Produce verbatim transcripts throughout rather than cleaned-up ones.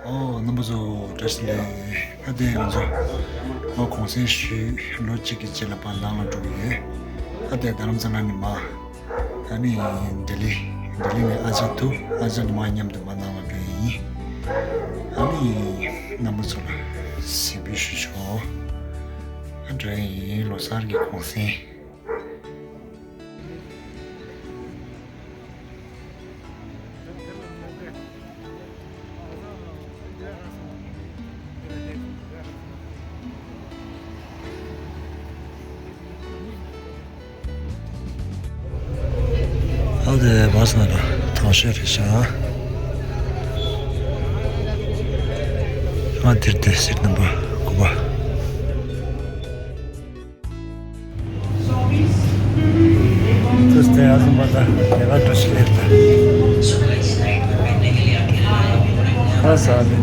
ཨོ། རྣམ་པ་ཚོ་བཀྲ་ཤིས་བདེ་ལེགས། ཨ་དེ་ང་ཚོ་ང་གུང་སེང་ཞུས། ལོ་གཅིག་གི་རྗེས་ལ་ཕར་ནང་ལ་འགྲོ་གི་ཡོད། ཨ་དེ་རྡ་རམ་ས་ལ་ནས་མར། ཨ་ནི་ལྡི་ལི། ལྡི་ལི་ནས་ཨ་ཅག་ཐུག་ཨ་ཅག་ནས་མར་མཉམ་དུ་མར་ནང་ལ་འགྲོ་ཡི་ཡིན། ཨ་ནི་རྣམ་པ་ཚོ་ལ་གཟིགས་འབུལ་ཞུ་ཆོག་ཨ་འགྲོ་ཡི་ཡིན། ལོ་གསར་གྱི་གུང་སེང་། ཨ་དེ་བཱ་སི་ནང་ལ་ཐང་ཤེས་རེད་ཤག་ཨ་དེར་དེ་སིཊ་ནམ་བར་དགུ་པ། ཏུས་ཏེ་ཨ་ཟུམ་པ་ད་དེ་ག་འགྲོ་ཤི་ལེ་ད། ཁ་ས་ལེ་ནི་ཁ་ས་ལེ་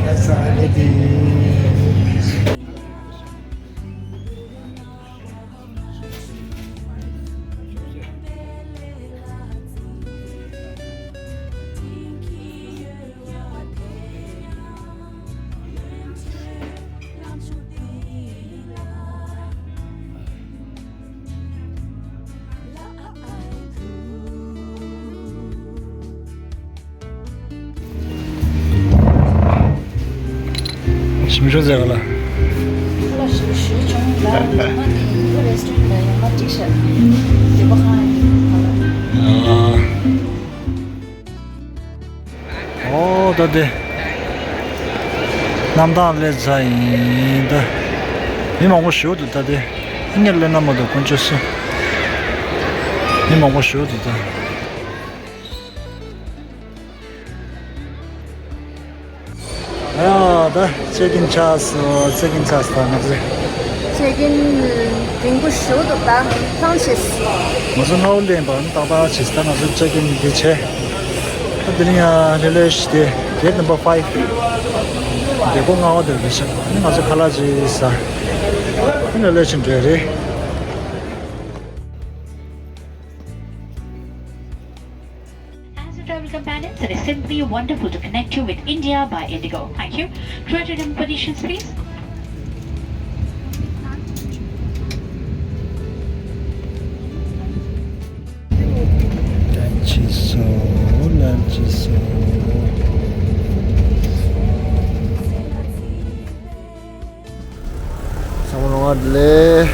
ཁ་ས་ལེ་ནི། ཞིམ་ཤོས་ཟེར་ག་ལ། ཁ་ལག་ཞིམ་ཞུ་བྱུང་ལ། ང་དེ་ཡིན་གྱི་རེ་སི་ཊོ་རན་ཊི་ལ་ཡོང་མ་འགྲིག་ཤག་འདོད་པ་ཁ་ཡིན་ཁ་ལག་ཨ། ཨོ་ད་དེ། གནམ་ཐང་སླེབས་ཚར་ཡིན་ད། མི་མང་པོ་ཞེ་པོ་འདུག་ད་དེ། ཨ་ནི་སླེབས་ན་མ་གཏོགས་དཀོན་མཆོག་གསུམ། མི་མང་པོ་ཞེ་པོ་འདུག་ད། ཨ་ད་ཅེག་ཨིན་ཆགས་སོང་། ཅེག་ཨིན་ཆགས་སོང་། ང་ཚོ་ཅེག་ཨིན་རིང་པོ་ཞེ་པོ་འདུག་ད་ཐང་ཆད་སོང་། ང་ཚོ་སྔ་པོ་སླེབས་པ་ནི་ཏག་ཏག་བྱས། ད་ང་ཚོ་ཅེག་ཨིན་འདི་བྱས། ད་དེ་རིང་ཡང་ལྷོད་ལྷོད་ཞིག་དེ་གེ་ཊི་ནམ་བར་ཕའིབ། རྒྱལ་སྒོ་ལྔ་པ་དེར་འདུག་ཤག་ཨ་ནི་ང་ཚོ་ཁ་ལག་ཅིག་ཟ། ཨ་ནི་ལྷོད་ལྷོད་ཅིག་འགྲོ་ཡ་རེད། As a travel companion, it is simply wonderful to connect you with India by IndiGo. Thank you. Try to remember positions, please. ལན་ཆི་སོ། ལན་ཆི་སོ། ཚང་མ་ལོ་ང་བདེ་ལེགས།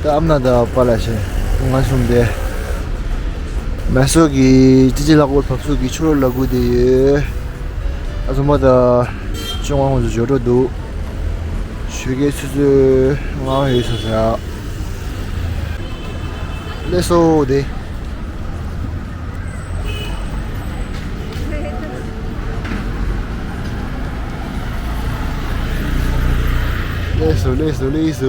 ད་ཨམ་ན་ད་པ་ལ་ཤེ་ང་གསུམ་དེ། མེ་སོ་གི་ཅི་ཅི་ལ་གོར་བབས་སུ་གི་ཆུ་རོ་ལ་གུ་དེ་ཡོད། ཨ་ཚང་མ་ད་ཅོང་ང་ཧོ་ཟུ་ཇོ་རོ་འདུག་ཞུ་གེ་སུ་སུ་ང་ཧོ་ཡོད་ས་ས་ཡ། ལེགས་སོ་དེ། ལེགས་སོ་ལེགས་སོ་ལེགས་སོ།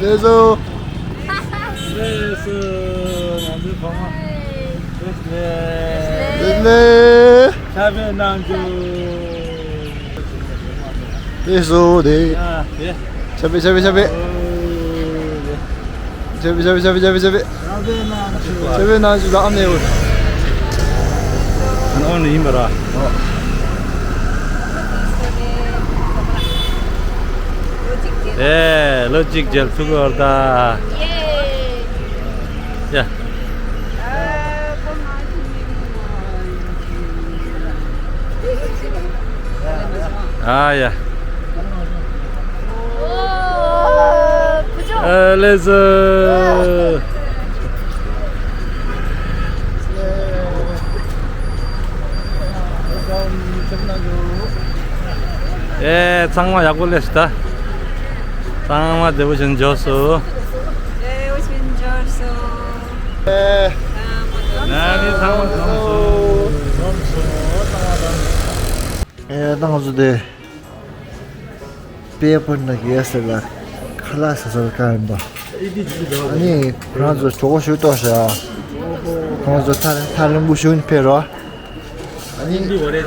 ལེགས་སོ། ལེགས་སོ། ང་ཚོའི་བུ་མོ། ལེགས་ལེགས། ལེགས་ལེགས། ཆ་བའི་ནང་དུ། ལེགས་སོ་དེ། ཨ་དེ། ཆ་བའི་ཆ་བའི་ཆ་བའི། ཨོ་དེ། ཆ་བའི་ཆ་བའི་ཆ་བའི་ཆ་བའི་ཆ་བའི། ཆ་བའི་ནང་དུ་ལ་ཨ་མེ་འོ། ཨོ་ནི་ཡིན་པ་ར། ཨོ། ཨེ་ལོ་གཅིག་མཇལ་ཐུབ་ཡོད་ད། ཡ། ཨ་ཡ། ཨ་ལེ་ཟོ། ཨེ་ཚང་མ་ཡག་པོ་ལས་ད། ཚང་མ་བདེ་པོ་ཞིག་འབྱོར་སོང་། བདེ་པོ་ཞིག་འབྱོར་སོང་། ཨེ་ད་ང་ཚོ་དེ་པེ་པར་ན་གེ་སི་ལ་ཁ་ལག་ཟ་ས་ལ་ཀ་ཡིན་པ། ཨ་ནི་ཁོ་རང་ཚོ་གྲོགས་པོ་ཞུ་ཏོ་ཤ། ཁོ་རང་ཚོ་ཐ་ཐ་རིང་པོ་ཞུ་ནི་ཕེབས་རོགས། ཨ་ནི་ཨི་གི་དེ།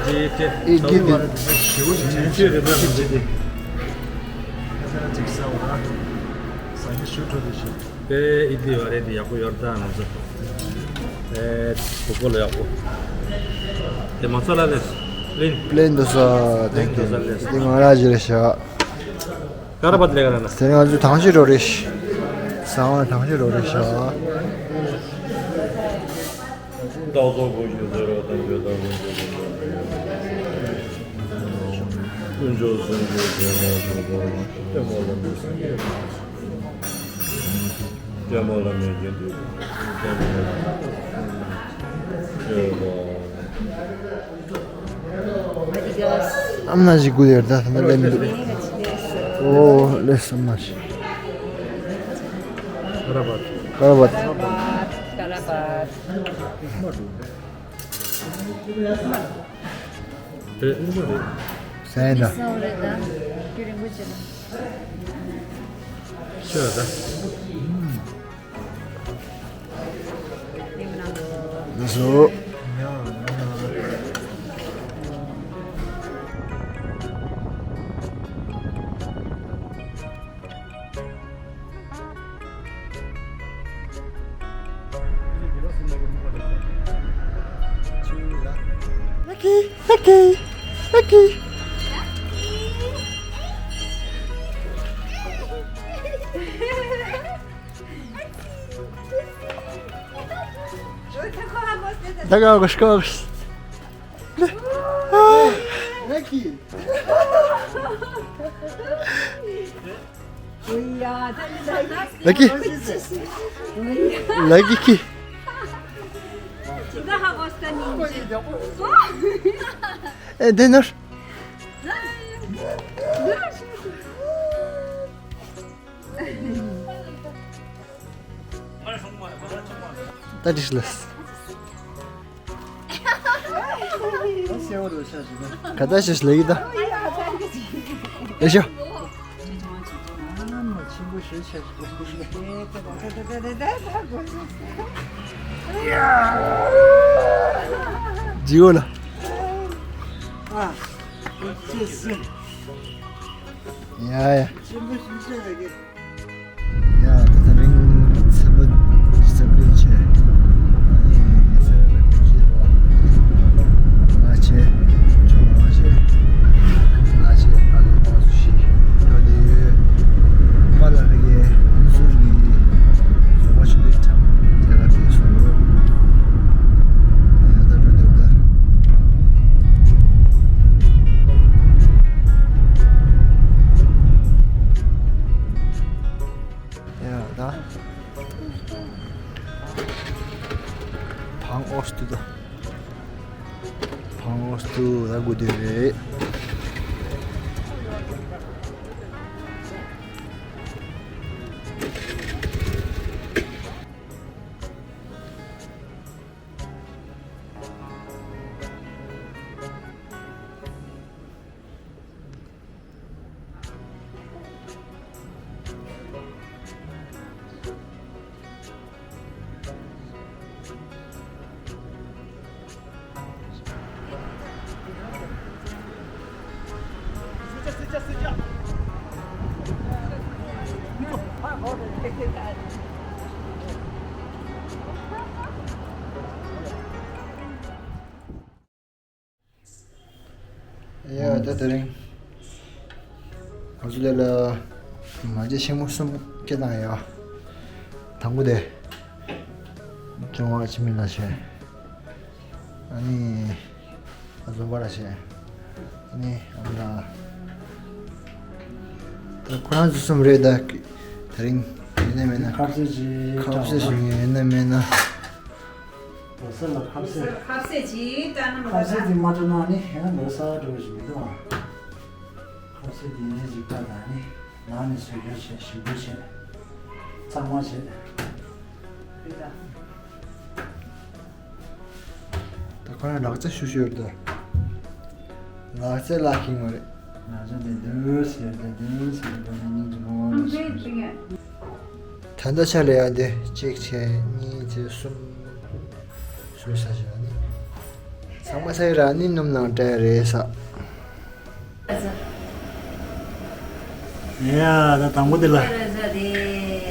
དེ་ཨི་ལི་བ་རེད། དེ་ཡག་པོ་ཡོད་ད་ང་ཚོ། ཨེ་གོ་གོ་ལ་ཡག་པོ། དེ་མ་ཚོ་ལ་ལེ་པླེན། པླེན་དུ་ས། པླེན་དུ་ས་ལེ། དེ་ང་ར་ཇི་རེད་ཤག་ཀ་ར་བ་ལེ་ག་ན་ན། དེ་ང་ཚོ་ཐང་ཤི་རོ་རེད་ཤག་ས་བ་ཐང་ཤི་རོ་རེད་ཤག་ཏའོ་ཙོ་གོ་ཤུ་ཟེར་རོ་དང་ཇོ་དང་ཀུན་སྦྱོར་སངས་རྒྱས་ཆེན་པོ་ཆོས་དང་ལྟད་མོ་ལ་མི་སངས་རྒྱས། ལྟད་མོ་ལ་མི་སྐྱེ་འདུག་ལྟད་མོ་ལ་མི་སྐྱེ་བ། ཨ་མ་ཞིག་དགོས་ཡོད་ད་ད་ལན་འདུག་ཨོ་ལེ་སམ་མ་ཞིག་ཀ་ར་བ་ཀ་ར་བ། ཟས་དང་། ཤོད་ད། ལགས་སོ། Lucky, lucky, lucky. D'accord, je commence. Lucky. Lucky. Lucky ki. Eh, dinner. That is less. ཁ་ད་ཤེས་ལེགས་ད། ཨེ་ཤོ། ཇིའོ་ལ། ཡ་ཡ། ཡ། ད་ད་རིང་ཚེས་པ་ཉི་ཤུ་རྩ་བདུན་བྱས། ཨ་ནི་ཚེས་པ་ཉི་ཤུ་རྩ་བདུན་ང་བྱས། ཁྱོད་ང་བྱས། ང་བྱས། ཨ་ལོ་ང་ཚོ་ཞིག་འགྲོ་བསྡད་ཡོད། པཱ་ལགས་ཀྱིས་ཨམ་སྲུ་གི་བཟོ་པ་ཞིག་ལས་དྲངས་དེ་ལ་བསྡད་སོང་། ཡ་ད་འགྲོ་བསྡད་ད། ཡ་ད། བང་ཨོ་སྟུ་ད། བང་ཨོ་སྟུ་ད་དགོས་དེ་རེད། ཡ་ད་དེ་རིང་ང་ཚོ་ལ་ལ་མ་བྱན་ཆེན་མོ་གསུམ་སྐྱེ་བཏང་ཡ། དང་པོ་དེ་ལྕོང་བ་ཆི་མི་ལ་བྱས། ཨ་ནི་ཨ་ཛོམ་པ་ལ་བྱས། ཨ་ནི་ཨ་མ་ལ། ད་ཁོ་རང་ཚོ་གསུམ་རེད་ད། དེ་རིང་ཡིན་ན་མིན་ན་ཁ་ཟས་ཅིག་ཁ་ཟས་ཅིག་ཡིན་ན་མིན་ན། ལོ་གསར་ལ་ཁ་ཟས། ཁ་ཟས་ཅིག་སྤྲད་ན་མ་ཁ་ཟས་ལ་ཅིག་མ་སྤྲད་ན་ནི་ཡང་ལོ་གསར་འགྲོ་བཞིན་མི་འདུག་ཨ། ཁ་ཟས་དེ་ནས་ཅིག་སྤྲད་ད་ནི་ནང་ནས་བཟོས་རྒྱུ་བྱས་ཞིམ་པོ་བྱས་གཙང་མ་བྱས། ད་ཁོ་རང་ལག་ཆ་ཞུ་ཞུ་ཡོད་ད། ལག་རྩལ་བརླག་གི་ཡོད་རེད། ང་ཚོ་དེ་འདུག་ཟེར་དེ་འདུག་ཟེར་དེ་འདུག་ཟེར་དེ་འདུག་ཟེར། ད་ལྟ་ཆ་ལས་ཡ་དེ་གཅིག་བྱས་གཉིས་བྱས་གསུམ། བཟོས་ས་ཞིག་ཨ་ནི། ཚང་མ་ས་ཡི་ར་ནི་སྣུམ་ནང་བཀྲ་ཡ་རེད་ས། ཡ་ད་དང་པོ་དེ་ལ། རེད་ས་རེད།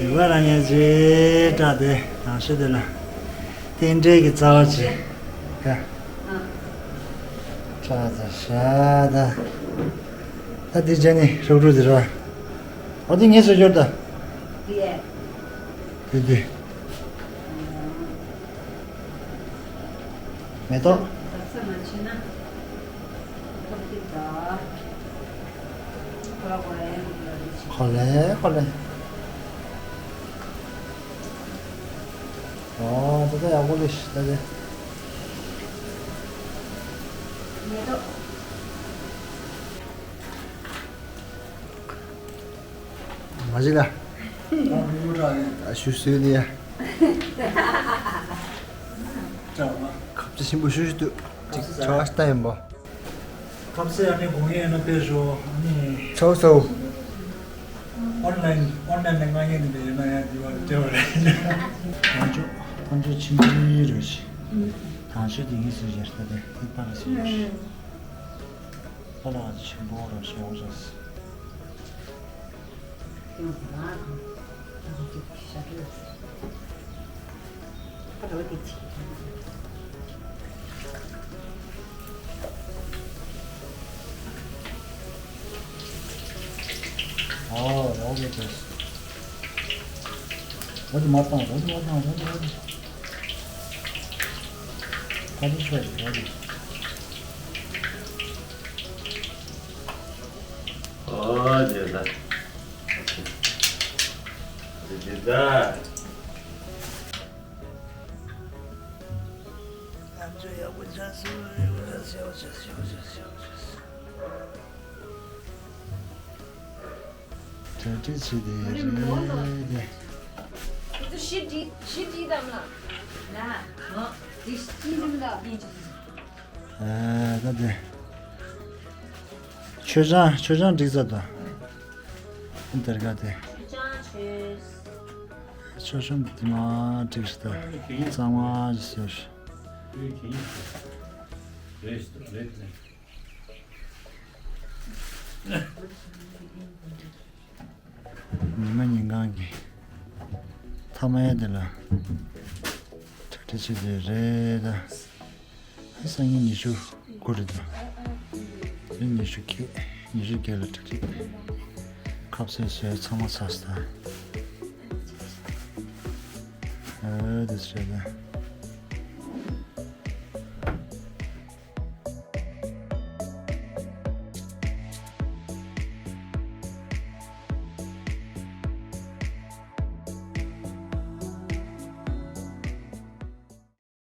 ཡུ་ག་ར་ཉལ་ཅེས་བཀྲ་དེ་རང་ཤེས་དེ་ལ། རྟེན་འབྲེལ་གྱི་རྩ་བ་བྱེད། ཡ། ཨ། ཁྲ་ཚ་ཤ་ད། ད་འདི་བྱས་ནི་ཧྲུག་ཧྲུག་འདི་ར། འོ་འདི་ངས་བཟོས་ཡོད་ད། འདི་ཨེ། འདི་འདི། མེ་ཏོག་ད་ཚ་མ་ཆེ་ན། ཁོ་ལེ་ཁོ་ལེ། ཨོ་ད་ད་ཡག་པོ་ལེ་ཤི་ད་དེ། མེ་ཏོག་མ་གཞི་ལ། ཨ་ཞུ་སུས་ནི་ཡ། ཁབ་ཆེ་ཆེན་པོ་ཞུ་ཞུ་དུ་ཅིག་ཁབ་ཆེ་ཆེ་ཆ་བ་ལྟ་ཡིན་པ། ཁབ་ཆེ་ཨ་ནི་དགོངས་ཡས་ན་དཔེ་ཞོ་ཨ་ནི། ཚོ་ཚོ། ཨོན་ལན་ཨོན་ལན་ནས་མངགས་ཡས་ནི་དེ་ཡིན་ན་ཡང་དེ་བ་སྤྲད་པ་རེད། དང་ཆོ་དང་ཆོ་ཆིན་པི་རེད་ཤི། དང་ཆོ་དེ་ངས་སུ་ཡར་ལྟ་དེ་དེ་པ་ལ་སུ་ཡར་ཤི། ཨོ་ལ་ཆེན་པོ་རོ་ཤི་ཡོང་ཤག་སི། ཨོ་རོ་གེ་ཏོ་སི། རོ་དི་མ་བཏང་རོ་དི་མ་བཏང་རོ་དི་རོ་དི། ཁ་དི་ཤོ་དི་རོ་དི། ཨོ་དེ་ད། དེ་དེ་ད། ང་ཚོ་ཡག་པོ་ཆགས་སོང་། གྲ་སྒྲིག་བྱས་ཏེ་རེད་དེ། ཁོ་ཚོ་ཤི་བྲིས་ཤི་བྲིས་དམ་ལ། ན། ང་། དེ་ཤི་བྲིས་དམ་ལ། ཨ་ད་དེ། མཆོད་ཆང་མཆོད་ཆང་སྒྲིག་ཚར་དང་། འདིར་ག་དེ། མཆོད་ཆང་མཆོད། མཆོད་ཆང་དེ་མ་སྒྲིག་ཤི་ད། གཙང་མ་ཞིག་ཟེར། རེད་རེད། ཉི་མ་ཉིན་གང་གི་མཐའ་མ་ཡ་དེ་ལ་གྲ་སྒྲིག་བྱེད་དེ་རེད་ད། སང་ཉིན་ཉི་ཤུ་དགུ་རེད་ད། རེད་ཉི་ཤུ་བརྒྱད་ཉི་ཤུ་བརྒྱད་ལ་གྲ་སྒྲིག་ཁབ་སེ་སེ་ཚང་མ་ཚར་སོང་ད། ཨ་དེ་བྱས་ད།